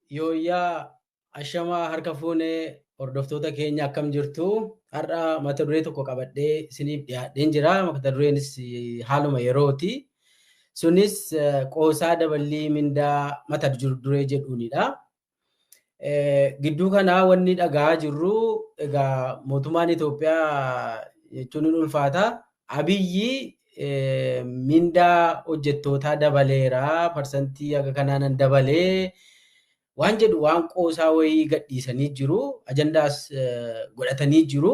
Yooyyaa ashamaa harka fuunee hordoftoota keenya akkam jirtu? Har'a mata duree tokko qabadhee isiniif dhiyaadheen jira. Mata dureenis haaluma yerooti. Sunis qoosaa daballii mindaa mata duree jedhuunidha. Gidduu kanaa wanni dhaga'aa jirru egaa mootummaan Itoophiyaa jechuun ni ulfaata. Abiyyi mindaa hojjettootaa dabaleera. Parsantii akka kanaan dabalee waan jedhu waan qoosaa wayii gadhiisanii jiru. Ajandaas godhatanii jiru.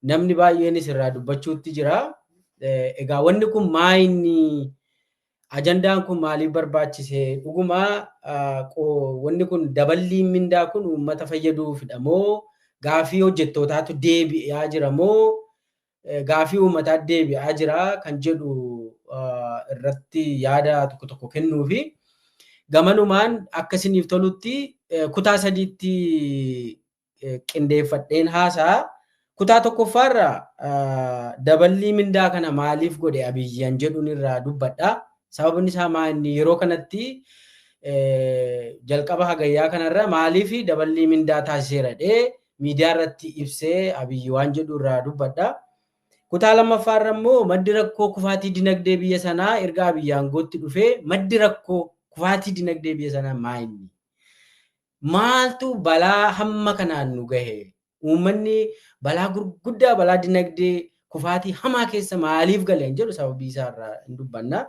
Namni baay'eenis irraa dubbachuutti jira. Egaa wanni kun maa inni ajandaan kun maaliif barbaachise? Dhugumaa wanni kun daballiin mindaa kun uummata fayyaduufidha moo gaafii hojjettootaatu deebi'aa jira moo gaafii uummataa deebi'aa jira kan jedhu irratti yaada tokko tokko kennuufi gamanumaan akka isiniif tolutti kutaa sadiitti qindeeffadheen haasa'a. Kutaa tokkoffaarra daballii mindaa kana maaliif godhe Abiyyi jedhuun irraa dubbadha. Sababni isaa maali yeroo kanatti jalqaba hagayyaa kanarra maaliif daballii mindaa taasiseera jedhee miidiyaa irratti ibsee Abiyyi waan jedhu irraa dubbadha. Kutaa lammaffaarra immoo maddi rakkoo kufaatii dinagdee biyya sanaa erga Abiyyi aangootti dhufee maddi rakkoo kufaatii dinagdee biyya sanaa maali? Maaltu balaa hamma kanaan nu gahe? Uummanni balaa gurguddaa balaa dinagdee kufaatii hamaa keessa maaliif gale hin jedhu sababii isaarraa hin dubbanna.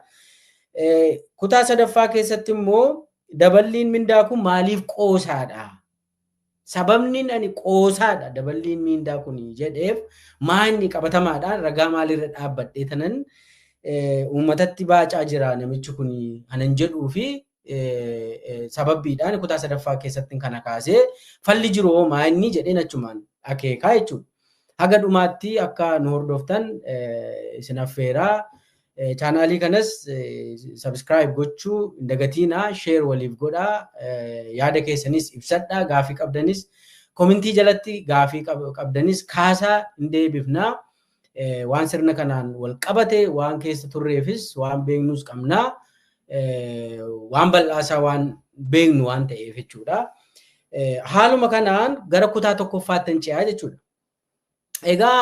Kutaa sadaffaa keessatti immoo daballiin mindaa kun maaliif qoosaadha? Sababni ani qoosaadha daballiin mindaa kun jedheef maalni qabatamaadhaan ragaa maalirra dhaabbadhee tanan uummatatti baacaa jira namichi kun anan jedhuu fi sababbiidhaan kutaa sadaffaa keessatti kana kaasee falli jiru hoo maalni jedheen achumaan akeekaa jechuudha. Haga dhumaatti akka nu hordoftan isin affeeraa. Chaanaalii kanas subscribe gochuu hin dagatinaa, share waliif godhaa, yaada keessanis ibsadhaa, gaafii qabdanis komintii jalatti gaafii qabdanis kaasaa hin deebifnaa. Waan sirna kanaan wal qabate waan keessa turreefis waan beeknus qabnaa. Waan bal'aasaa waan beeknu waan ta'eef jechuudha. Haaluma kanaan gara kutaa tokkoffaatti hin ce'aa jechuudha. Egaa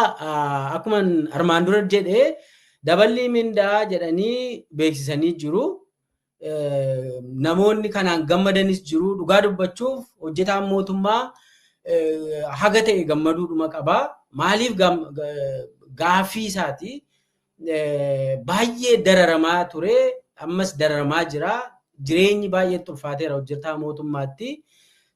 akkuma armaan dura jedhee daballii mindaa jedhanii beeksisanii jiru. Namoonni kanaan gammadanis jiru. Dhugaa dubbachuuf hojjetaan mootummaa haga ta'e gammaduudhuma qaba. Maaliif gaaffii isaati? Baay'ee dararamaa ture. Ammas dararamaa jira. Jireenyi baay'ee ulfaateera hojjetaa mootummaatti.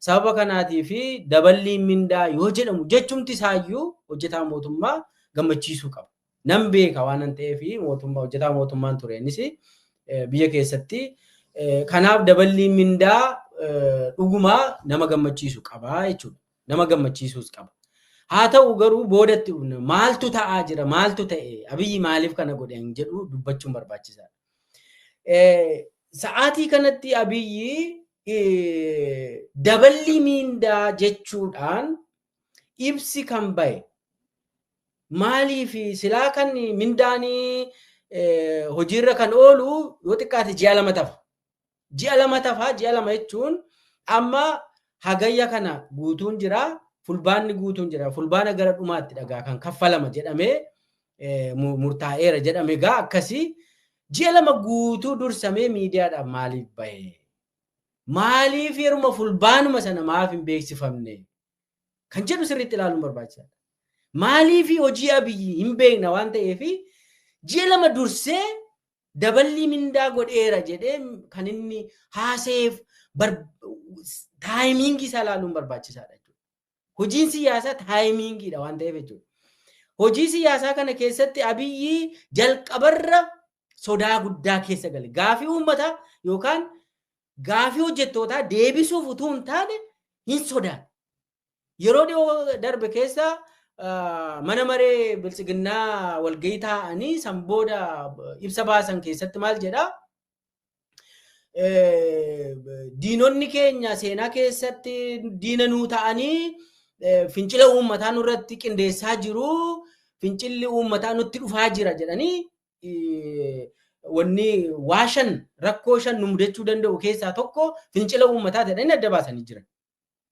Sababa kanaatii fi daballiin mindaa yoo jedhamu jechumti isaayyuu hojjetaa mootummaa gammachiisuu qaba. Nan beeka waan ta'eef mootummaa hojjetaa mootummaan ture innis biyya keessatti. Kanaaf daballiin mindaa dhugumaa nama gammachiisu qaba jechuudha. Nama gammachiisuus qaba. Haa ta'u garuu boodatti maaltu ta'aa jira maaltu ta'e Abiyyi maaliif kana godhe hin jedhu dubbachuun barbaachisaadha. Sa'aatii kanatti Abiyyi daballii mindaa jechuudhaan ibsi kan bahe maaliif silaa kan mindaanii hojiirra kan oolu yoo xiqqaate ji'a lama tafa. Ji'a lama tafa, ji'a lama jechuun amma hagayya kana guutuun jira, fulbaanni guutuun jira. Fulbaana gara dhumaatti dhagaa kan kaffalama jedhamee murtaa'eera jedhame gaa akkasii ji'a lama guutuu dursamee miidiyaadhaaf maaliif bahe? Maaliif yeruma fulbaanuma sana maaf hin beeksifamne? Kan jedhu sirriitti ilaaluun barbaachisaadha. Maaliif hojii Abiyyi hin beekna waan ta'eef ji'a lama dursee daballii mindaa godheera jedhee kan inni haaseef taayimiingii isaa ilaaluun barbaachisaadha jechuudha. Hojiin siyaasaa taayimiingiidha waan ta'eef jechuudha. Hojii siyaasaa kana keessatti Abiyyi jalqabarra sodaa guddaa keessa gale. Gaafii uummataa yookaan gaafii hojjettootaa deebisuuf utuu hin taane hin sodaatu. Yeroo dhiyoo darbe keessa mana maree biltsiginnaa walgahii taa'anii san booda ibsa baasan keessatti maal jedhaa? Diinonni keenya seenaa keessatti diina nuu ta'anii fincila uummataa nurratti qindeessaa jiru, fincilli uummataa nutti dhufaa jira jedhanii wanni waa shan rakkoo shan nu mudachuu danda'u keessaa tokko fincila uummataa jedhanii adda baasanii jiran.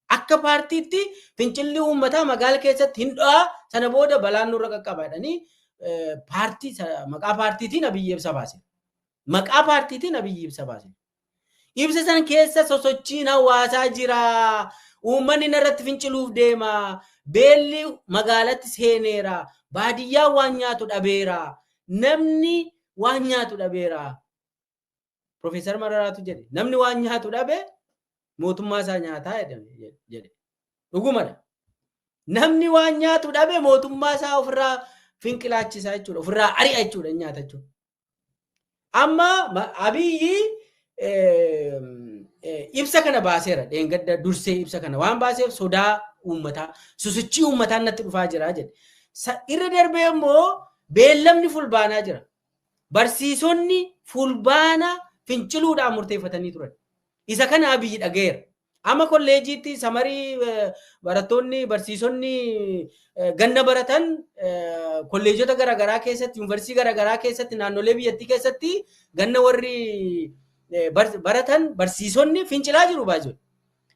Akka paartiitti fincilli uummataa magaala keessatti hin dho'aa, sana booda balaan nurra qaqqaba jedhanii paartii maqaa paartiitiin Abiyyi ibsa baase. Maqaa paartiitiin Abiyyi ibsa baase. Ibsa san keessa sosochiin hawaasaa jira. Uummanni narratti finciluuf deema. Beelli magaalatti seeneera. Baadiyyaa waan nyaatu dhabeera. Namni waan nyaatu dhabeera. Profeesar Mararaatu jedhe. Namni waan nyaatu dhabe mootummaa isaa nyaataa jedhe. Dhugumadha. Namni waan nyaatu dhabe mootummaa isaa ofirraa finqilaachisaa jechuudha. Ofirraa ari'a jechuudha nyaata jechuudha. Amma Abiyyi ibsa kana baaseera. Dheengadda dursee ibsa kana waan baaseef sodaa uummataa, sosochii uummataa natti dhufaa jira jedhe. Irra darbee immoo beellamni fulbaanaa jira. Barsiisonni fulbaana finciluudhaan murteeffatanii turan. Isa kana Abiyyi dhagayeera. Amma kolleejiitti samarii barattoonni barsiisonni ganna baratan kolleejota garaagaraa keessatti, yuunivarsiitii garaagaraa keessatti, naannolee biyyattii keessatti ganna warri baratan barsiisonni fincilaa jiru baay'ee.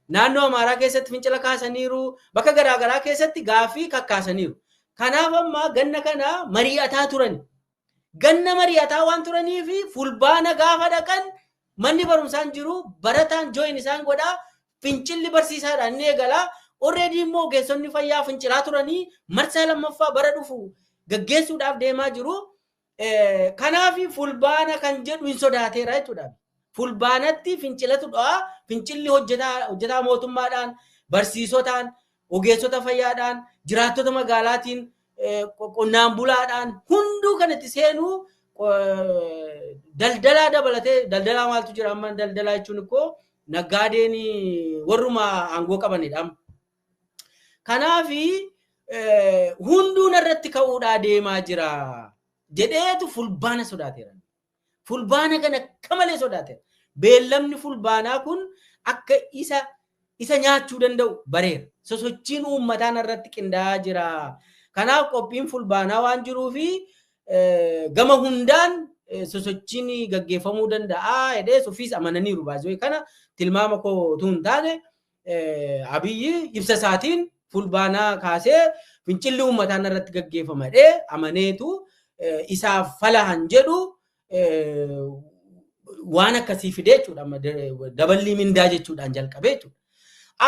Naannoo Amaaraa keessatti fincila kaasaniiru, bakka garaagaraa keessatti gaaffii kakkaasaniiru. Kanaaf amma ganna kana mari'ataa turan. Ganna mari'ataa waan turaniif fulbaana gaafa dhaqan manni barumsaan jiru barataan jooyin isaan godhaa, fincilli barsiisaadhaan ni eegalaa. Already immoo ogeessonni fayyaa fincilaa turanii marsaa lammaffaa bara dhufu gaggeessuudhaaf deemaa jiru. Kanaaf fulbaana kan jedhu hin sodaateera jechuudha. Fulbaanatti fincilatu dho'a. Fincilli hojjetaa mootummaadhaan, barsiisotaan, ogeessota fayyaadhaan, jiraattota magaalaatiin, qonnaan bulaadhaan hunduu kan itti seenuu daldalaa dabalatee. Daldalaa maaltu jira amma? Daldalaa jechuun ikkoo naggaadeen warruma aangoo qabanidha. Kanaaf hunduu narratti ka'uudhaa deemaa jira jedheetu fulbaana sodaateera. Fulbaana kana akka malee sodaateera. Beellamni fulbaanaa kun akka isa nyaachuu danda'u bareera. Sosochiin uummataa narratti qindaa'aa jira. Kanaaf qophiin fulbaanaa waan jiruufi gama hundaan sosochiin gaggeeffamuu danda'a jedhee ofiis amananiiru baay'ee. Kana tilmaama koo utuu hin taane Abiyyi ibsa isaatiin fulbaanaa kaasee fincilli uummataa irratti gaggeeffama jedhee amaneetu isaaf falahan jedhu waan akkasii fidee jechuudha. Amma daballii mindaa jechuudhaan jalqabee jechuudha.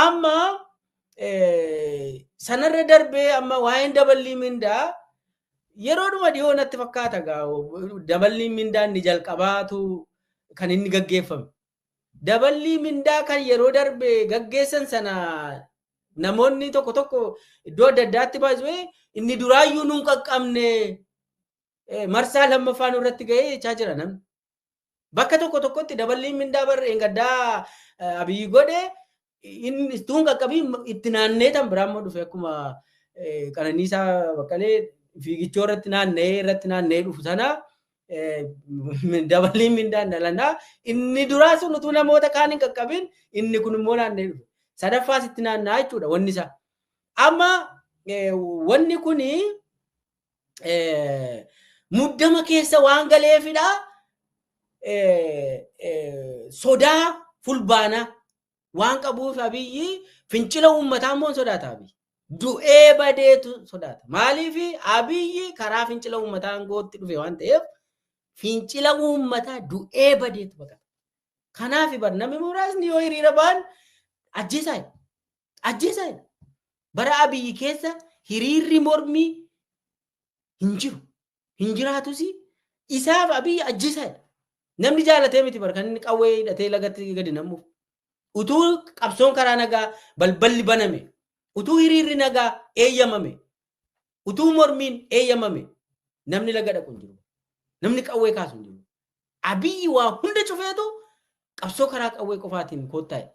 Amma sanarra darbee amma waa'een daballii mindaa yeroodhuma dhiyoo natti fakkaata gaa daballiin mindaa inni jalqabaatu kan inni gaggeeffame. Daballii mindaa kan yeroo darbe gaggeessan sana namoonni tokko tokko iddoo adda addaatti baasee inni duraayyuu nuun qaqqabne, marsaa lammaffaa nurratti ga'ee jechaa jira namni. Bakka tokko tokkotti daballiin mindaa barreen gaddaa Abiyyi godhe inni tuun qaqqabii itti naannee tan biraa immoo dhufe, akkuma Qananiisaa Baqqalee fiigichoo irratti naanna'ee dhufu sana daballiin mindaan dhalanaa inni duraa sun utuu namoota kaan hin qaqqabin inni kun immoo naanna'ee dhufe. Sadaffaas itti naanna'a jechuudha wanni isaa. Amma wanni kuni muddama keessa waan galeefidha. Sodaa fulbaanaa waan qabuuf Abiyyi fincila uummataa immoo sodaata Abiyyi. Du'ee badeetu sodaata. Maaliif? Abiyyi karaa fincila uummataa aangootti dhufe waan ta'eef fincila uummataa du'ee badeetu baqata. Kanaaf bar namni muraasni yoo hiriira ba'an ajjeesaa. Ajjeesaa. Bara Abiyyi keessa hiriirri mormii hin jiru. Hin jiraatus, isaaf Abiyyi ajjeesaa. Namni jaalatee miti bar kan inni qawwee hidhatee lagatti gadi namuuf. Utuu qabsoon karaa nagaa balballi baname, utuu hiriirri nagaa eeyyamame, utuu mormiin eeyyamame, namni laga dhaqu hin jiru. Namni qawwee kaasu hin jiru. Abiyyi waa hunda cufeetu qabsoo karaa qawwee qofaatiin koottaa'e.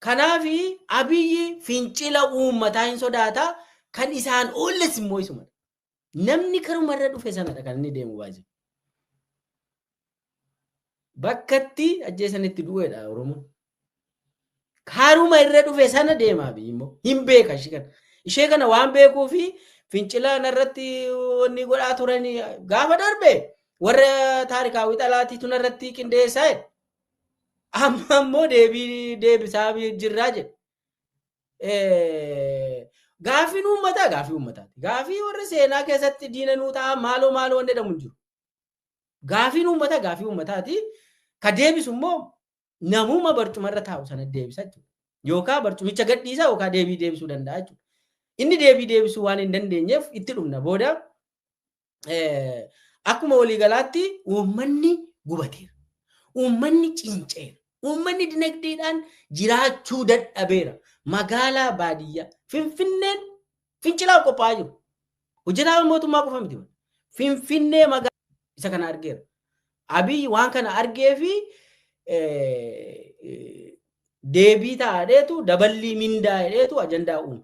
Kanaafi Abiyyi fincila uummataa hin sodaata, kan isaan oolles immoo isumadha. Namni karumarra dhufe sanadha kan inni deemu baay'ee. Bakkatti ajjeesanitti du'eedha Oromoon. Karuma irra dhufe sana deema Abiyyi immoo hin beeka ishee kana. Ishee kana waan beekuufi Fincila narratti wanni godhaa turan gaafa darbe warra taarikaawii xalaatiitu narratti qindeessaa jedhe. Amma immoo deebii deebisaa jirraa jedhe. Gaaffiin uummataa gaaffii uummataati. Gaaffii warra seenaa keessatti diina nuu ta'a maaloo maaloo wanni jedhamu hin jiru. Gaaffiin uummataa gaaffii uummataati. Ka deebisu immoo namuma barcumarra taa'u sana deebisa jechuudha. Yookaan barcumicha gadhiisa yookaan deebii deebisuu danda'a jechuudha. Inni deebii deebisuu waan hin dandeenyeef itti dhumna booda akkuma waliigalaatti uummanni gubateera. Uummanni cinceera. Uummanni dinagdeedhaan jiraachuu dadhabeera. Magaalaa baadiyyaa Finfinneen fincilaaf qophaa'aa jiru. Hojjetaan mootummaa qofa miti. Finfinnee magaalaa isa kana argeera. Abiyyi waan kana argee fi deebii taa'eetu daballii mindaa jedheetu ajandaa uume.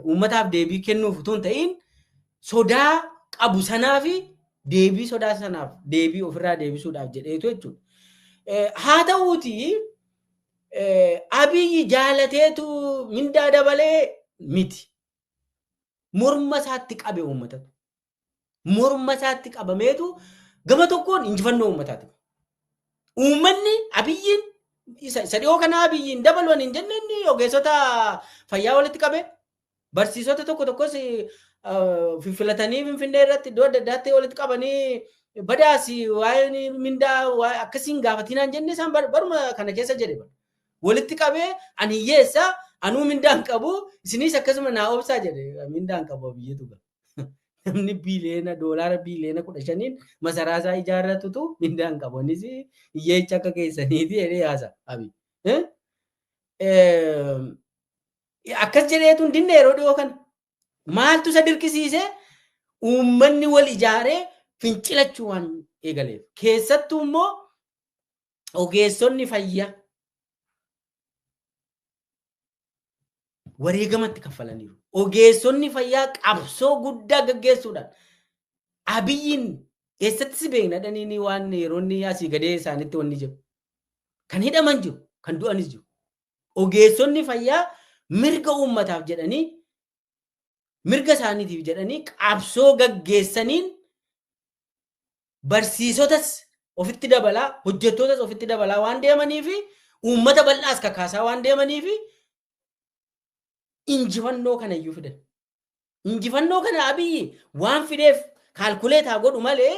Uummataaf deebii kennuuf utuu hin ta'in sodaa qabu sanaa fi deebii sodaa sanaaf deebii ofirraa deebisuudhaaf jedheetu jechuudha. Haa ta'uutii Abiyyi jaalateetu mindaa dabalee miti. Morma isaatti qabe uummatatu. Morma isaatti qabameetu gama tokkoon injifannoo uummataati. Uummanni Abiyyiin isa dhiyoo kana Abiyyiin dabaluun hin jenne inni ogeessota fayyaa walitti qabe barsiisota tokko tokkos filatanii Finfinnee irratti iddoo adda addaatti walitti qabanii badaasi waa'ee mindaa akkasiin gaafatinaan jenne isaan baruma kana keessa jedhe. Walitti qabee ani hiyyeessa anuu mindaan qabu isinis akkasuma naa obsaa jedhe mindaan qabu Abiyyiitu ga'a. Namni biiliyoona doolaara biiliyoona 15 masaraa isaa ijaarratutu mindaan qabu. Innis hiyyeecha akka keessaniiti jedhee yaasa Abiy. Akkas jedheetu hin dinne yeroo dhiyoo kana. Maaltu isa dirqisiise? Uummanni wal ijaaree fincilachuu waan eegaleef. Keessattuu immoo ogeessonni fayyaa wareegamatti kaffalaniiru. Ogeessonni fayyaa qabsoo guddaa gaggeessuudhaan Abiyyiin eessatti si beekna dhaniini waan yeroo inni asii gadee isaanitti wanni jiru. Kan hidhaman jiru, kan du'anis jiru. Ogeessonni fayyaa mirga uummataaf jedhanii mirga isaaniitiif jedhanii qabsoo gaggeessaniin barsiisotas ofitti dabalaa, hojjettootas ofitti dabalaa waan deemanii fi uummata bal'aas kakaasaa waan deemanii fi injifannoo kana iyyuu fidan. Injifannoo kana Abiyyi waan fideef kaalkuleetaa godhu malee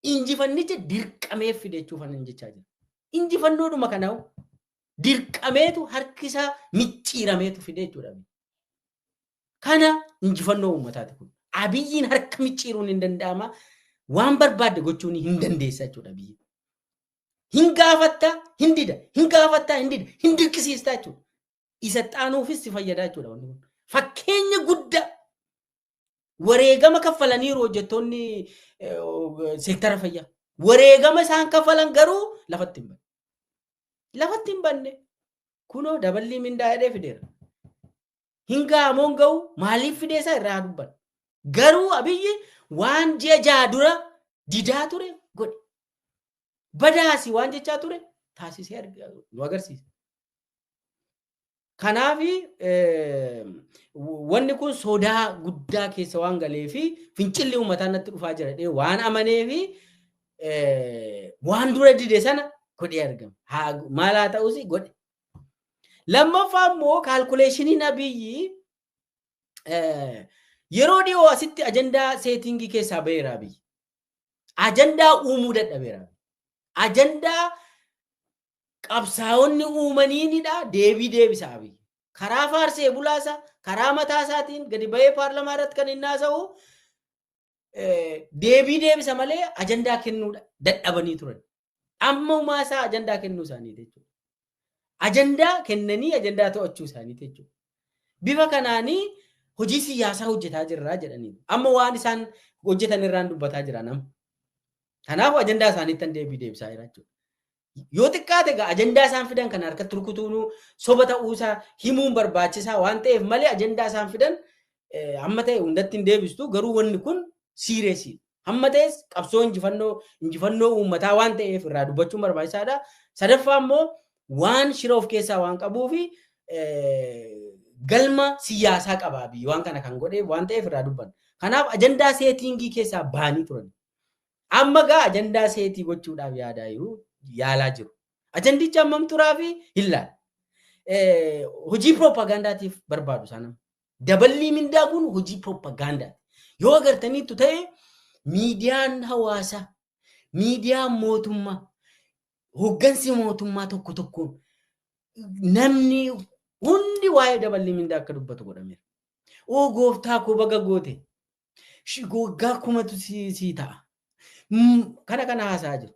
injifannicha dirqameef fide jechuuf anan jechaa jira. Injifannoodhuma kana dirqameetu harkisaa micciirameetu fide jechuudha. Kana injifannoo uummataati kun. Abiyyiin harka micciiruun hin danda'ama. Waan barbaadde gochuun hin dandeessa jechuudha biyyi. Hin gaafattaa, hin dida, hin gaafattaa, hin dida, hin dirqisiistaa jechuudha. Isa xaanuufis si fayyadaa jechuudha wanni kun. Fakkeenya guddaa wareegama kaffalaniiru hojjettoonni seektara fayyaa. Wareegama isaan kaffalan garuu lafatti hin banne. Lafatti hin banne. Kunoo daballii mindaa jedhee fideera. Hin ga'amoon ga'u maaliif fidee isaa irraa dubbanna. Garuu Abiyyi waan ji'a 6 dura didaa ture godhe. Badaasi waan jechaa ture taasisee nu agarsiisa. Kanaaf wanni kun sodaa guddaa keessa waan galee fi fincilli uummataa natti dhufaa jira jedhee waan amanee fi waan dura dide sana godhee argama. Maal haa ta'us godhe. Lammaffaa immoo kaalkuleeshiniin Abiyyi yeroo dhiyoo asitti ajandaa seetingii keessaa baheera Abiyyi. Ajandaa uumuu dadhabeera. Ajandaa qabsaa'onni uumaniinidha deebii deebisa Abiyyi. Karaa faarsee bulaasa, karaa mataa isaatiin gadi bahee paarlamaa irratti kan inni haasa'u deebii deebisa malee ajandaa kennuu dadhabanii turan. Amma uumaa isaa ajandaa kennuu isaaniiti jechuudha. Ajandaa kennanii ajandaa to'achuu isaaniiti jechuudha. Bifa kanaanii hojii siyaasaa hojjetaa jirra jedhanii. Amma waan isaan hojjetan irraan dubbataa jira nama. Kanaafuu ajandaa isaaniitti deebii deebisaa jira jechuudha. Yoo xiqqaate egaa ajandaa isaan fidan kana harkatti rukutuun soba ta'uusaa himuun barbaachisaa waan ta'eef malee ajandaa isaan fidan hamma ta'e hundatti hin deebistu garuu wanni kun siireesii. Hamma ta'es qabsoo injifannoo uummataa waan ta'eef irraa dubbachuun barbaachisaadha. Sadaffaa immoo waan shira of keessaa waan qabuu fi Galma siyaasaa qaba Abiyyi waan kana kan godhe waan ta'eef irraa dubbanna. Kanaaf ajandaa seetingii keessaa bahanii turan. Amma gaa ajandaa seetii gochuudhaaf yaadaa jiru, yaalaa jiru. Ajandicha hammam turaa fi hin laal. Hojii piroopagaandaatiif barbaadu isaan. Daballii mindaa kun hojii piroopagaandaati. Yoo agartaniittu ta'e miidiyaan hawaasaa, miidiyaan mootummaa, hoggansi mootummaa tokko tokkoon namni hundi waa'ee daballii mindaa akka dubbatu godhameera. Oo gooftaa koo baga goote, waggaa kumatu sii ta'a. Kana haasa'aa jiru.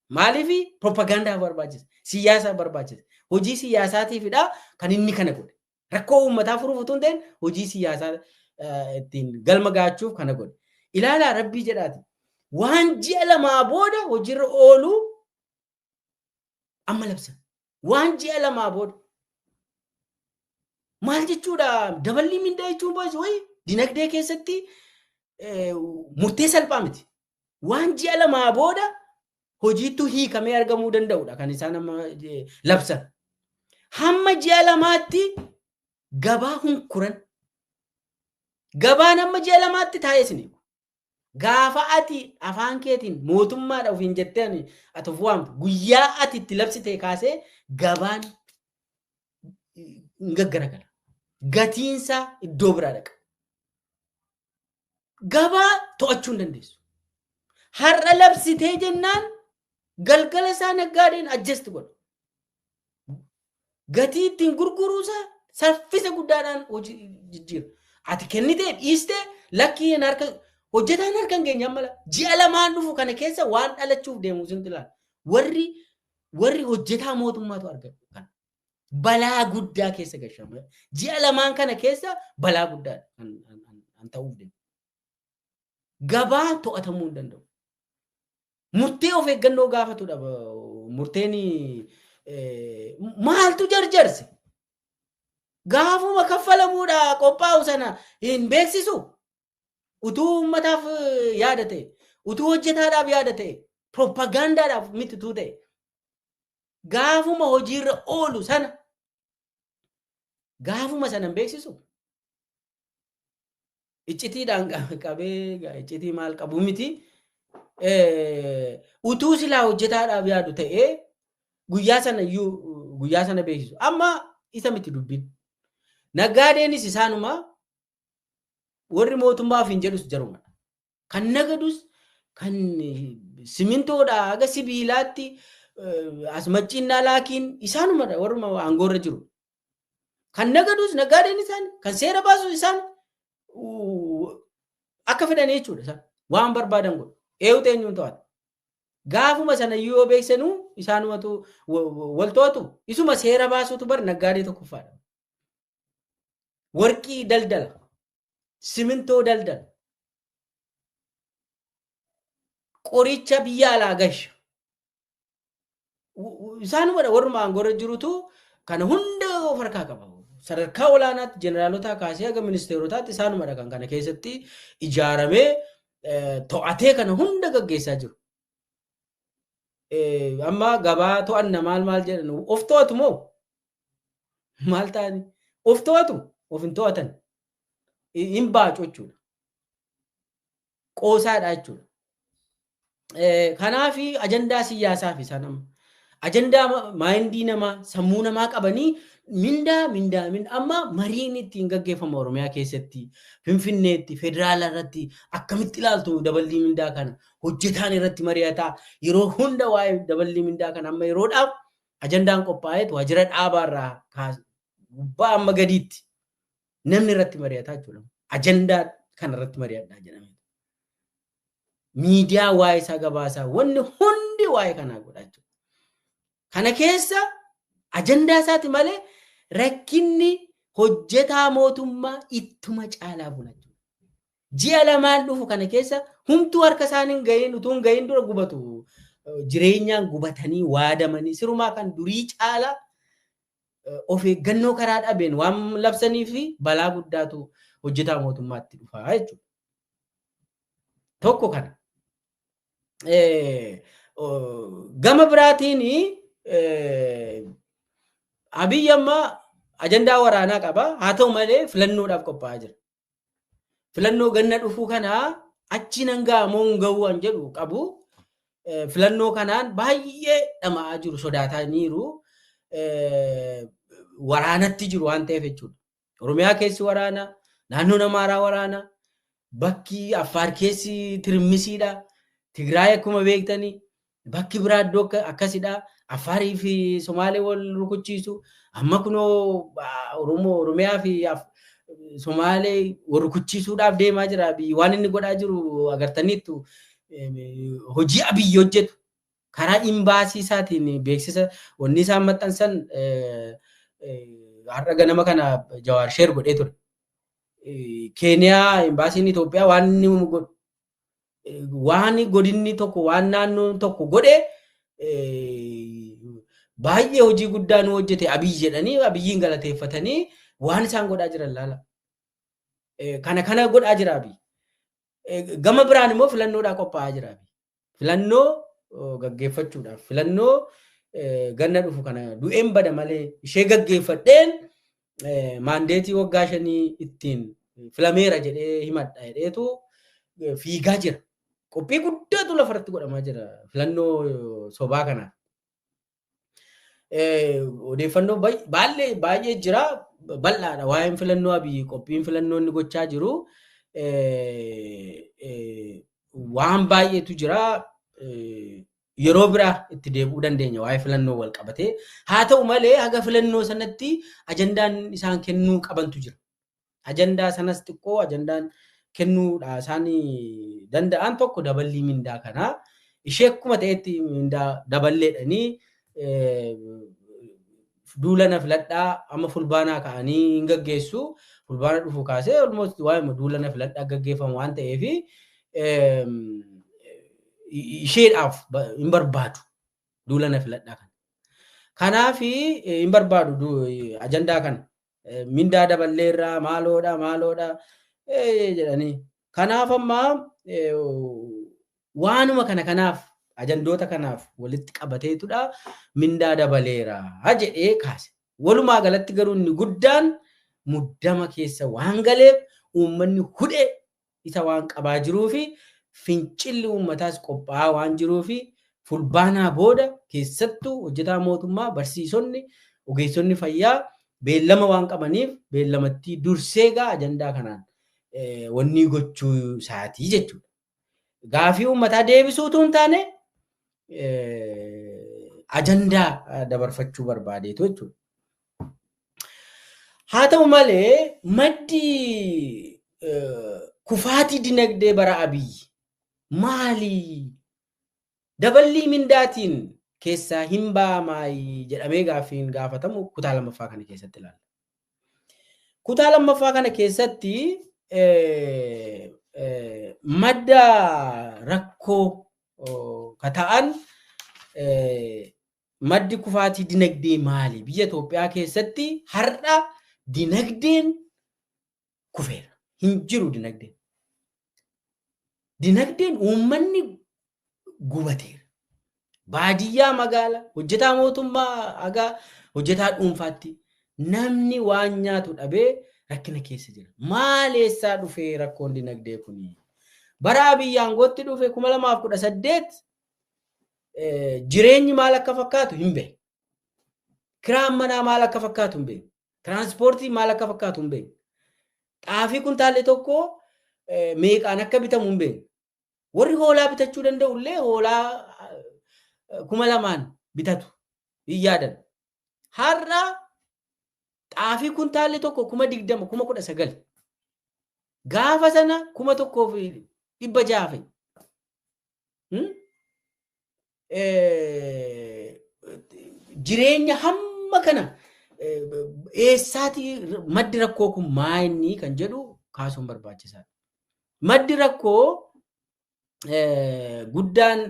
Maaliif piroopagaandaaf barbaachisa? Siyaasaaf barbaachisa. Hojii siyaasaatiifidha kan inni kana godhe. Rakkoo uummataa furuuf utuu hin ta'in hojii siyaasaa ittiin galma gaachuuf kana godhe. Ilaalaa rabbii jedhaati. Waan ji'a lamaa booda hojiirra oolu amma labsan. Waan ji'a lamaa booda. Maal jechuudha? Daballii mindaa jechuun baay'ee wayi dinagdee keessatti murtee salphaa miti. Waan ji'a lamaa booda hojiittu hiikamee argamuu danda'udha kan isaan amma labsan. Hamma ji'a lamaatti gabaa hunkuran. Gabaan amma ji'a lamaatti taa'ee isin eegu. Gaafa ati afaan keetiin mootummaadha ofiin jettee ati of waamtu guyyaa ati itti labsite kaasee gabaan hin gaggaragala. Gatiinsaa iddoo biraa dhaqa. Gabaa to'achuu hin dandeessu. Har'a labsitee jennaan galgala isaa naggaadeen adjust godha. Gatii ittiin gurguruusaa saffisa guddaadhaan hojii jijjiira. Ati kennitee dhiistee lakkii hin harka hojjetaan harka hin geenye amma ji'a lamaan dhufu kana keessa waan dhalachuuf deemu sin ilaala. Warri hojjetaa mootummaatu argatu kana. Balaa guddaa keessa gashama. Ji'a lamaan kana keessa balaa guddaa kan ta'uuf deemu. Gabaa to'atamuu hin danda'u. Murtee of eeggannoo gaafatudha. Murteen maaltu jarjarse? Gaafuma kaffalamuudha qophaa'u sana hin beeksisu. Utuu uummataaf yaada ta'e, utuu hojjetaadhaaf yaada ta'e, piroopagaandaadhaaf miti utuu ta'e, gaafuma hojiirra oolu sana gaafuma sana hin beeksisu. Iccitiidhaan qabee iccitii maal qabu miti. Utuu silaa hojjetaadhaaf yaadu ta'ee guyyaa sana iyyuu guyyaa sana beeksisu. Amma isa miti dubbiin. Naggaadeenis isaanuma warri mootummaaf hin jedhus jarumadha. Kan nagadus kan simintoodhaa haga sibiilaatti as maccinnaa laakiin isaanumadha warruma aangoorra jiru. Kan nagadus naggaadeen isaan kan seera baasus isaan akka fedhan jechuudha isaan waan barbaadan godhu. Eewutu eenyuun to'ata. Gaafuma sana iyyuu yoo beeksanuu isaanumatu wal to'atu. Isuma seera baasutu bar naggaadee tokkoffaadha. Warqii daldala, simintoo daldala, qoricha biyya alaa gasha. Isaanumadha warruma aangoorra jirutu kana hunda of harkaa qaba. Sadarkaa olaanaatti jeneraalota kaasee haga ministeerotaatti isaanumadha kan kana keessatti ijaaramee to'atee kana hunda gaggeessaa jiru. Amma gabaa to'anna maal maal jedhan of to'atu moo? Maal ta'ani? Of to'atu? Of hin to'atan. Hin baacu jechuudha. Qoosaadha jechuudha. Kanaaf ajandaa siyaasaaf isaan amma. Ajandaa maayindii namaa sammuu namaa qabanii mindaa mindaa mindaa amma mariin ittiin gaggeeffamu Oromiyaa keessatti Finfinneetti federaala irratti akkamitti ilaaltu daballii mindaa kana hojjetaan irratti mari'ataa yeroo hunda waa'ee daballii mindaa kana amma yeroodhaaf ajandaan qophaa'eet waajjira dhaabaarraa gubbaa amma gadiitti namni irratti mari'ataa jechuudha. Ajandaa kana irratti mari'adhaa jedhame. Miidiyaa waa'ee isaa gabaasaa wanni hundi waa'ee kanaa godha jechuudha. Kana keessa ajandaa isaati malee rakkinni hojjetaa mootummaa ittuma caalaa bula jechuudha. Ji'a lamaan dhufu kana keessa humtuu harka isaanii hin gahin utuu hin gahin dura gubatu. Jireenyaan gubatanii waadamanii sirumaa kan durii caalaa of eeggannoo karaa dhabeen waan labsanii fi balaa guddaatu hojjetaa mootummaatti dhufaa jechuudha. Tokko kana. Gama biraatiin Abiyyi amma Ajandaa waraanaa qaba. Haa ta'u malee filannoodhaaf qophaa'aa jira. Filannoo ganna dhufuu kanaa achi nan ga'a moo hin ga'u waan jedhu qabu. Filannoo kanaan baay'ee dhama'aa jiru, sodaataniiru. Waraanatti jiru waan ta'eef jechuudha. Oromiyaa keessi waraana, naannoon Amaaraa waraana, bakki Affaar keessi tirmisiidha. Tigraay akkuma beektanii bakki biraa iddoo akkasidha. Affaarii fi Somaalee wal rukuchiisu. Amma kunoo Oromoo Oromiyaa fi Somaalee wal rukuchiisuudhaaf deemaa jira. Waan inni godhaa jiru agartaniittu hojii Abiyyi hojjetu. Karaa imbaasii isaatiin beeksisa wanni isaan maxxansan har'a ganama kana Jawaar sheer godhee ture. Keeniyaa imbaasiin Itoophiyaa waan inni godhu waan godinni tokko waan naannoon tokko godhe baay'ee hojii guddaa nu hojjete Abiyyi jedhanii Abiyyiin galateeffatanii waan isaan godhaa jiran laala. Kana kana godhaa jira Abiyyi. Gama biraan immoo filannoodhaa qophaa'aa jira Abiyyi. Filannoo gaggeeffachuudhaaf filannoo ganna dhufu kana du'een bada malee ishee gaggeeffadheen maandeetii waggaa 5 ittiin filameera jedhee himadha jedheetu fiigaa jira. Qophii guddaatu lafarratti godhamaa jira filannoo sobaa kanaaf. Odeeffannoo baay'ee jira, bal'aadha waa'een filannoo Abiyyi qophiin filannoo inni gochaa jiru waan baay'eetu jira. Yeroo biraa itti deebi'uu dandeenya waa'ee filannoo wal qabatee. Haa ta'u malee haga filannoo sanatti ajandaan isaan kennuu qabantu jira. Ajandaa sanas xiqqoo ajandaan kennuudha isaan danda'an tokko daballii mindaa kanaa ishee akkuma ta'etti mindaa daballeedhanii duula na filadhaa amma fulbaanaa ka'anii hin gaggeessu. Fulbaana dhufu kaasee almost waa'ee duula na filadhaa gaggeeffamu waan ta'eef isheedhaaf hin barbaadu duula na filadhaa kana. Kanaaf hin barbaadu ajandaa kana. Mindaa daballeerraa maaloodha maaloodha jedhanii. Kanaaf amma waanuma kana kanaaf ajandoota kanaaf walitti qabateetudha mindaa dabaleera jedhee kaase. Walumaa galatti garuu inni guddaan muddama keessa waan galeef uummanni hudhee isa waan qabaa jiruu fi fincilli uummataas qophaa'aa waan jiruu fi fulbaanaa booda keessattuu hojjetaa mootummaa barsiisonni ogeessonni fayyaa beellama waan qabaniif beellamattii dursee gaa ajandaa kanaan wanni gochuu isaatii jechuudha. Gaafii uummataa deebisuutu hin taane ajandaa dabarfachuu barbaadeetu jechuudha. Haa ta'u malee maddi kufaatii dinagdee bara Abiyyi maali? Daballii mindaatiin keessaa hin baamaayi jedhamee gaaffiin gaafatamu kutaa lammaffaa kana keessatti ilaalla. Kutaa lammaffaa kana keessatti madda rakkoo ka ta'an maddi kufaatii dinagdee maali? Biyya Itoophiyaa keessatti har'a dinagdeen kufeera. Hin jiru dinagdeen. Dinagdeen uummanni gubateera. Baadiyyaa magaala hojjetaa mootummaa hagaa hojjetaa dhuunfaatti namni waan nyaatu dhabee rakkina keessa jira. Maal eessaa dhufee rakkoon dinagdee kuni? Bara Abiyyi aangootti dhufe 2018 jireenyi maal akka fakkaatu hin beekne. Kiraan manaa maal akka fakkaatu hin beekne. Tiraanspoortii maal akka fakkaatu hin beekne. Xaafii kuntaalli tokko meeqaan akka bitamu hin beekne. Warri hoolaa bitachuu danda'u illee hoolaa 2000 bitatu hin yaadan. Har'a xaafii kuntaalli tokko 20,000 19,000. Gaafa sana 1,600 fa'i. Jireenya hamma kana eessaatii maddi rakkoo kun maa inni kan jedhu kaasuun barbaachisaadha. Maddi rakkoo guddaan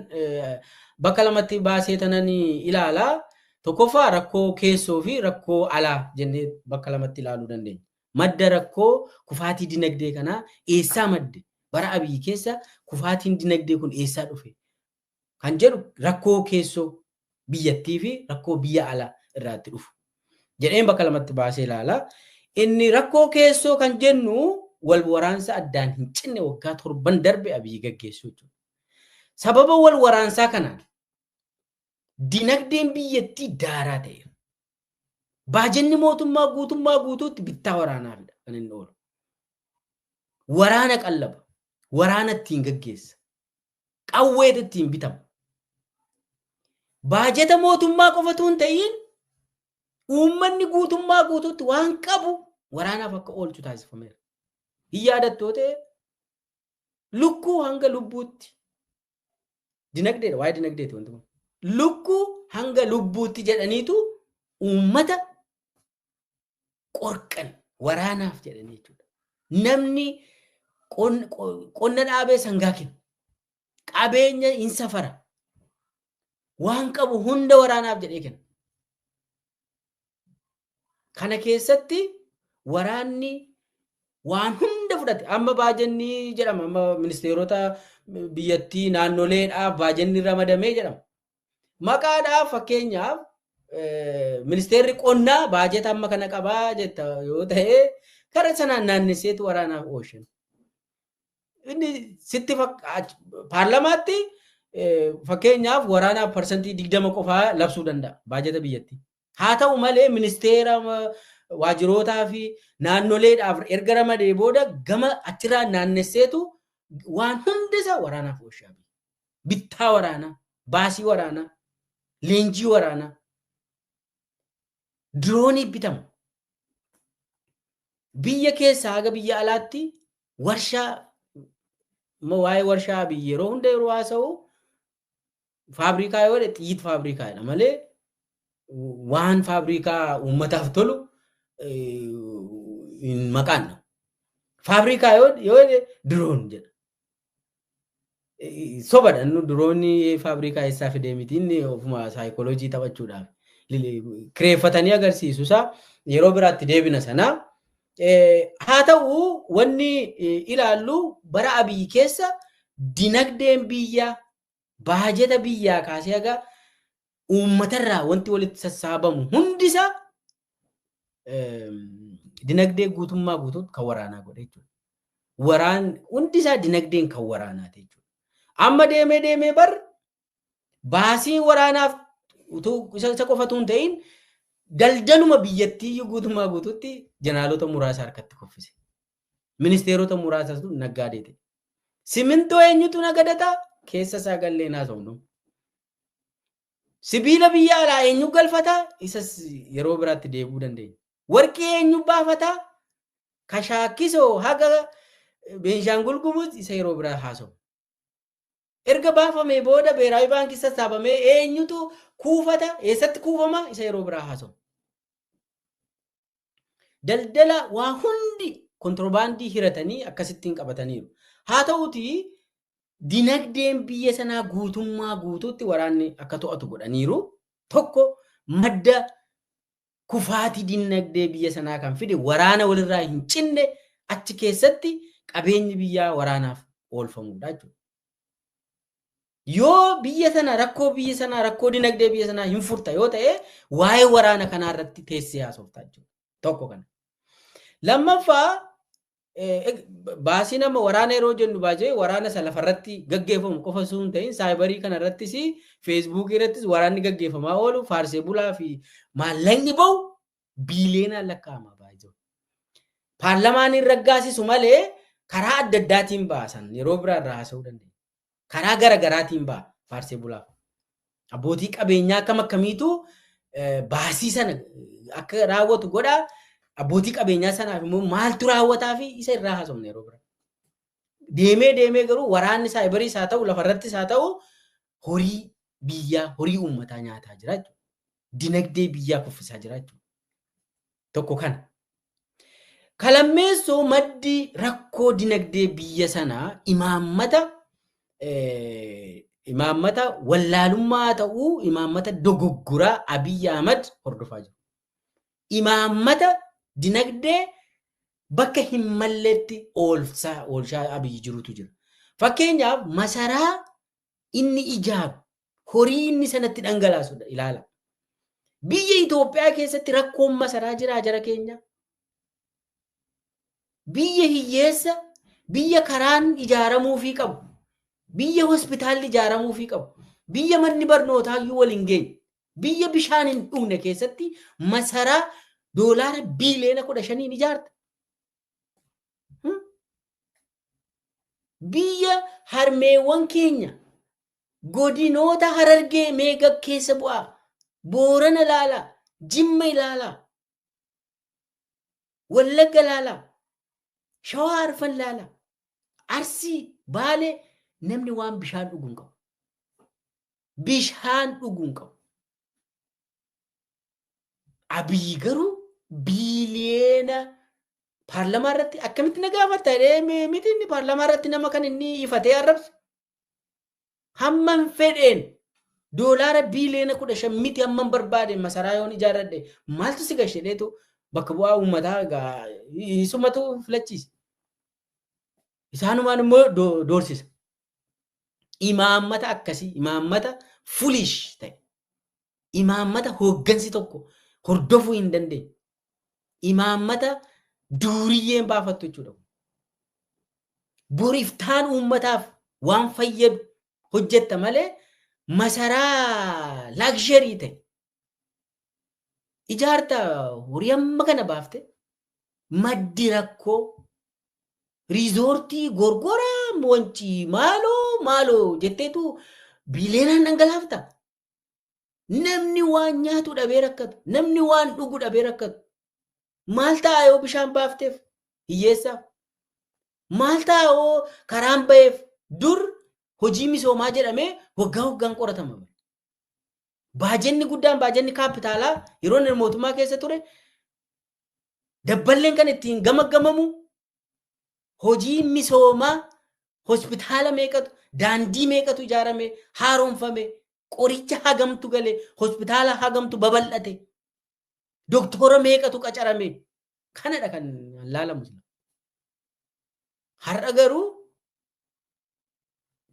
bakka lamatti baasee tananii ilaalaa. Tokkoffaa rakkoo keessoo fi rakkoo alaa jennee bakka lamatti ilaaluu dandeenya. Madda rakkoo kufaatii dinagdee kanaa eessaa madde? Bara Abiyyi keessa kufaatiin dinagdee kun eessaa dhufe? Kan jedhu rakkoo keessoo biyyattii fi rakkoo biyya alaa irraatti dhufu. Jedheen bakka lamatti baasee ilaala. Inni rakkoo keessoo kan jennu wal waraansa addaan hin cinne waggaa 7 darbe Abiyyi gaggeessuu jechuudha. Sababa wal waraansaa kanaan dinagdeen biyyattii daaraa ta'eera. Baajanni mootummaa guutummaa guutuutti bittaa waraanaafidha kan inni oolu. Waraana qallaba, waraana ittiin gaggeessa, qawweet ittiin bitama. Baajata mootummaa qofatu hin ta'in uummanni guutummaa guutuutti waan qabu waraanaaf akka oolchu taasifameera. Hin yaadattoo ta'e lukkuu hanga lubbuutti dinagdeedha, waa'ee dinagdeeti wanti kun. Lukkuu hanga lubbuutti jedhaniitu uummata qorqan waraanaaf jedhanii jechuudha. Namni qonna dhaabee sangaa kenna. Qabeenya hin safara. Waan qabu hunda waraanaaf jedhee kenna. Kana keessatti waraanni waan hunda fudhate. Amma baajanni jedhama. Amma ministeerota biyyattii naannoleedhaaf baajanni ramadamee jedhama. Maqaadhaaf fakkeenyaaf ministeerri qonnaa baajata amma kana qabaa jetta yoo ta'e karaa sanaan naannesseetu waraanaaf oolchan. Inni sitti paarlamaatti fakkeenyaaf waraanaaf 20% qofaa labsuu danda'a baajata biyyattii. Haa ta'u malee ministeera waajjirootaa fi naannoleedhaaf erga ramadee booda gama achirraa naannesseetu waan hundisaa waraanaaf oolchaa. Bittaa waraanaa, baasii waraanaa, leenjii waraanaa, diroonii bitama. Biyya keessaa haga biyya alaatti warshaa, waa'ee warshaa biyya yeroo hunda yeroo haasa'u faabrikaa yoo jedhe xiyyiit faabrikaadha malee waan faabrikaa uummataaf tolu hin maqaan. Faabrikaa yoo jedhe diroon jedha. Sobadha inni diroonii faabrikaa eessaa fidee miti inni ofuma saayikooloojii taphachuudhaaf kireeffatanii agarsiisu isaa yeroo biraatti deebina sanaa. Haa ta'u wanni ilaallu bara Abiyyi keessa dinagdeen biyyaa baajata biyyaa kaasee haga uummatarraa wanti walitti sassaabamu hundisaa dinagdee guutummaa guutuutti kan waraanaa godhe jechuudha. Waraan hundisaa dinagdeen kan waraanaati jechuudha. Amma deemee deemee bar baasiin waraanaaf utuu isa qofatu hin ta'in daldaluma biyyattii guutummaa guutuutti jenaalota muraasa harkatti kuffise. Ministeerota muraasatu naggaadee ta'e. Simintoo eenyutu nagadataa? Keessa isaa gallee naasofnu. Sibiila biyya alaa eenyu galfataa? Isas yeroo biraatti deebi'uu dandeenya. Warqii eenyu baafataa? Kashaakisoo haga Beenshaangul Gumuz isa yeroo biraa haasofnu. Erga baafamee booda beeraawi baankii sassaabamee eenyutu kuufata? Eessatti kuufama? Isa yeroo biraa haasofnu. Daldala waa hundi kontiroobaandii hiratanii akkasittiin qabataniiru. Haa ta'uutii dinagdeen biyya sanaa guutummaa guutuutti waraanni akka to'atu godhaniiru. Tokko madda kufaatii dinagdee biyya sanaa kan fide waraana walirraa hin cinne achi keessatti qabeenyi biyyaa waraanaaf oolfamudha jechuudha. Yoo biyya sana rakkoo biyya sanaa rakkoo dinagdee biyya sanaa hin furta yoo ta'e waa'ee waraana kanaa irratti teessee haasoftaa jechuudha. Tokko kana. Lammaffaa baasii nama waraana yeroo jennu baasee waraana isa lafarratti gaggeeffamu qofa osoo hin ta'in saayibarii kana irrattis feesbuukii irrattis waraanni gaggeeffamaa oolu faarsee bulaa fi maallaqni bahu biiliyoonaan lakkaa'ama baay'ee. Paarlamaan hin raggaasisu malee karaa adda addaatiin baasan yeroo biraa irraa haasa'uu dandeenya. Karaa gara garaatiin ba'a faarsee bulaaf. Abbootii qabeenyaa akkam akkamiitu baasii sana akka raawwatu godhaa. Abbootii qabeenyaa sanaaf immoo maaltu raawwataa fi isa irraa haasofne yeroo biraa. Deemee deemee garuu waraanni saayibariis haa ta'u lafarrattis haa ta'u horii biyyaa horii uummataa nyaataa jira jechuudha. Dinagdee biyyaa kuffisaa jira jechuudha. Tokko kana. Kalammeessoo maddi rakkoo dinagdee biyya sanaa imaammata wallaalummaa ta'uu imaammata dogoggoraa Abiyyi Ahmad hordofaa jiru. Imaammata dinagdee bakka hin malletti oolchaa Abiyyi jirutu jira. Fakkeenyaaf masaraa inni ijaaru horii inni sanatti dhangalaasudha ilaala. Biyya Itoophiyaa keessatti rakkoon masaraa jira jara keenya. Biyya hiyyeessa, biyya karaan ijaaramuufii qabu, biyya hospitaalli ijaaramuufii qabu, biyya manni barnootaa iyyuu wal hin geenye, biyya bishaan hin dhugne keessatti masaraa doolaara biiliyoona 15 ijaarta. Biyya harmeewwan keenya godinoota Harargee meeqa keessa bu'aa, Boorana ilaalaa, Jimma ilaalaa, Wallagga ilaalaa, Shawaa Arfan ilaalaa, Arsii, Baalee namni waan bishaan dhuguu hin qabu. Bishaan dhuguu hin qabu. Abiyyi garuu biiliyoona paarlamaa irratti akkamitti na gaafatta jedhee miti inni paarlamaa irratti nama kan inni ifatee arrabsu. Hamman fedheen doolaara biiliyoona 15 miti hamman barbaade masaraa yoon ijaarradhe maaltu si gashe jedheetu bakka bu'aa uummataa egaa isumatu filachiisa. Isaanumaan immoo doorsisa. Imaammata akkasii, imaammata foolish ta'e, imaammata hooggansi tokko hordofuu hin dandeenye, imaammata duuriyyeen baafattu jechuudha. Boriftaan uummataaf waan fayyadu hojjetta malee masaraa luxury ta'e ijaarta horii amma kana baafte maddi rakkoo riizoortii gorgoraa wancii maaloo maaloo jetteetu biiliyoonaan dhangalaafta. Namni waan nyaatu dhabee rakkatu, namni waan dhugu dhabee rakkatu. Maal ta'a yoo bishaan baafteef hiyyeessaaf? Maal ta'a yoo karaan ba'eef? Dur hojii misoomaa jedhamee waggaa waggaan qoratama. Baajenni guddaan baajenni kaapitaalaa yeroo inni mootummaa keessa ture dabballeen kan ittiin gamaggamamu hojii misoomaa hospitaala meeqatu, daandii meeqatu ijaarame, haaromfame, qoricha hagamtu gale, hospitaala hagamtu babal'ate, doktora meeqatu qacarame. Kanadha kan laalamu. Har'a garuu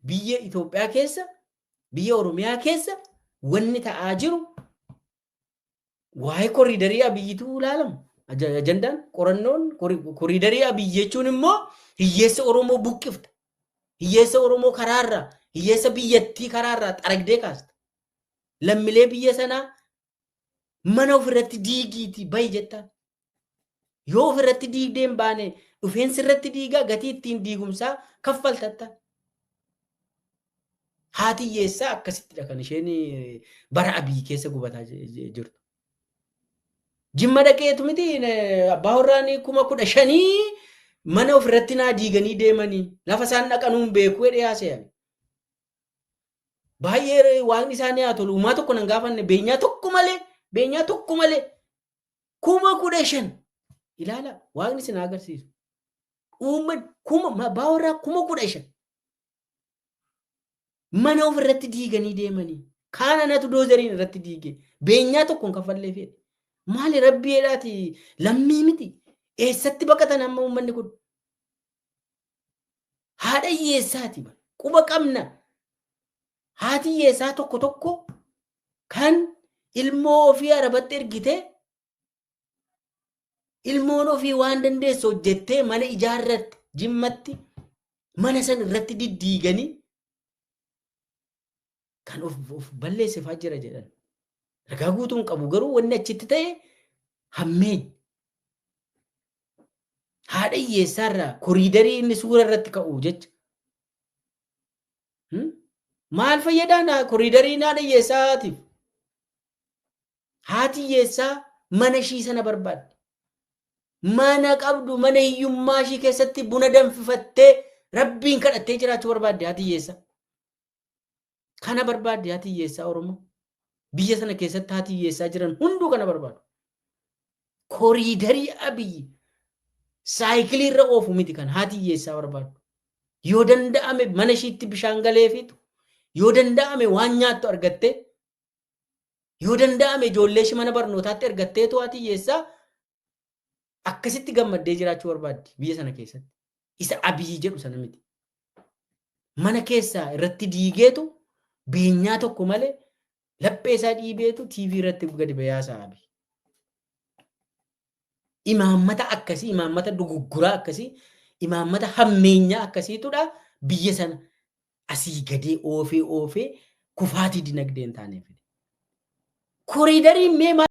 biyya Itoophiyaa keessa, biyya Oromiyaa keessa wanni ta'aa jiru waa'ee koriidarii Abiyyitu ilaalamu. Ajandaan qorannoon koriidarii Abiyyi jechuun immoo hiyyeessa Oromoo buqqifta. Hiyyeessa Oromoo karaarraa, hiyyeessa biyyattii karaarraa xaragdee kaasta. Lammiilee biyya sanaa mana ofirratti diigiiti bahi jettaan. Yoo ofirratti diigdee hin baane dhufeensi irratti diigaa gatii ittiin diigumsaa kaffaltatta. Haati hiyyeessaa akkasittidha kan isheen bara Abiyyi keessa gubataa jirtu. Jimma dhaqeetu miti abbaa warraan 15,000 mana ofirratti naa diiganii deemanii lafa isaan dhaqanuun beekuu jedhee haasa'an. Baay'ee waaqni isaanii haa tolu uumaa tokko nan gaafanne beenyaa tokko malee 15,000 ilaala waaqni isin agarsiisu. Uummanni abbaa warraa 15,000 mana ofirratti diiganii deemanii kaan anatu doozeriin irratti diige beenyaa tokkoon kaffallee fedhe. Maali rabbi jedhaati lammii miti eessatti baqatan amma uummanni kun? Haadha hiyyeessaati quba qabna. Haati hiyyeessaa tokko tokko kan ilmoo ofii arabatti ergite ilmoon ofii waan dandeessu hojjettee mana ijaarratte Jimmatti mana san irratti diddiiganii kan of balleessifaa jira jedhan. Ragaa guutuun qabu garuu wanni achitti ta'e hammeenya. Haadha hiyyeessaarraa koriidarii inni suura irratti ka'u jecha. Maal fayyadaan koriidariin haadha hiyyeessaatiif? Haati hiyyeessaa mana ishii sana barbaadde. Mana qabdu mana hiyyummaa ishii keessatti buna danfifattee rabbiin kadhattee jiraachuu barbaadde haati hiyyeessaa. Kana barbaadde haati hiyyeessaa Oromoo. Biyya sana keessatti haati hiyyeessaa jiran hunduu kana barbaadu. Koriidarii Abiyyi saayikilii irra oofu miti kan haati hiyyeessaa barbaadu. Yoo danda'ame mana ishiitti bishaan galeefiitu, yoo danda'ame waan nyaattu argattee, yoo danda'ame ijoollee ishii mana barnootaatti ergatteetu haati hiyyeessaa akkasitti gammaddee jiraachuu barbaaddi biyya sana keessatti. Isa Abiyyi jedhu sana miti. Mana keessaa irratti diigeetu beenyaa tokko malee Laphee isaa dhiibeetu TV irratti gadi bayaa saabi. Imaammata akkasii, imaammata dogoggoraa akkasii, imaammata hammeenyaa akkasiitudha biyya sana asii gadee oofee oofee kufaatii dinagdee hin taaneef. Koriidariin mee maal